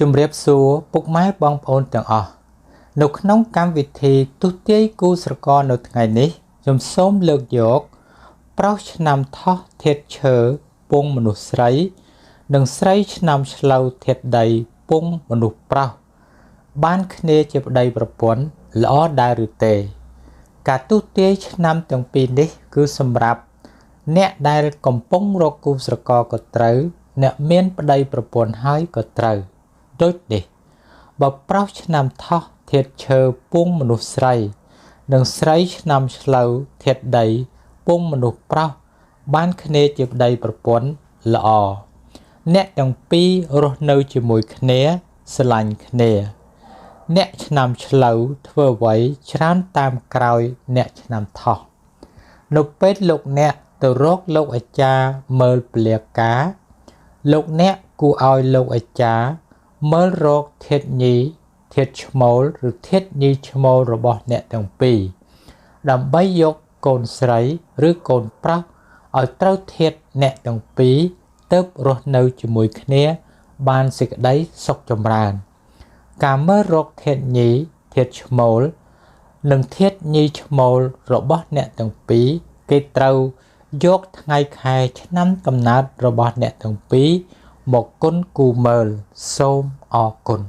ជំរាបសួរពុកម៉ែបងប្អូនទាំងអស់នៅក្នុងកម្មវិធីទស្សន៍ទាយគូស្រករនៅថ្ងៃនេះខ្ញុំសូមលើកយកប្រុសឆ្នាំថោះធាតុឈើពងមនុស្សស្រី និងស្រីឆ្នាំឆ្លូវធាតុដីពងមនុស្សប្រុសបានគ្នាជាប្តីប្រពន្ធល្អដែរឬទេ ការទស្សន៍ទាយឆ្នាំទាំងពីរនេះគឺសម្រាប់អ្នកដែលកំពុងរកគូស្រករក៏ត្រូវ អ្នកមានប្តីប្រពន្ធហើយក៏ត្រូវដូចនេះបើប្រុសឆ្នាំថោះធាតុឈើពងមនុស្សស្រី និងស្រីឆ្នាំឆ្លូវធាតុដីពងមនុស្សប្រុសបានគ្នាជាប្តីប្រពន្ធល្អអ្នកទាំងពីររស់នៅជាមួយគ្នាស្រឡាញ់គ្នា អ្នកឆ្នាំឆ្លូវធ្វើអ្វីច្រើនតាមក្រោយអ្នកឆ្នាំថោះនៅពេលលោកអ្នកទៅរកលោកអាចារ្យមើលពលាការលោកអ្នកគួរឲ្យលោកអាចារ្យមើលរកធាតុញីធាតុឈ្មោលឬធាតុញីឈ្មោលរបស់អ្នកទាំងពីរដើម្បីយកកូនស្រីឬកូនប្រុសឲ្យត្រូវធាតុអ្នកទាំងពីរទើបរស់នៅជាមួយគ្នាបានសេចក្តីសុខចម្រើន ការមើលរកធាតុញីធាតុឈ្មោលនិងធាតុញីឈ្មោលរបស់អ្នកទាំងពីរគេត្រូវយកថ្ងៃខែឆ្នាំកំណើតរបស់អ្នកទាំងពីរមកគុណគូមើលសូមអរគុណ។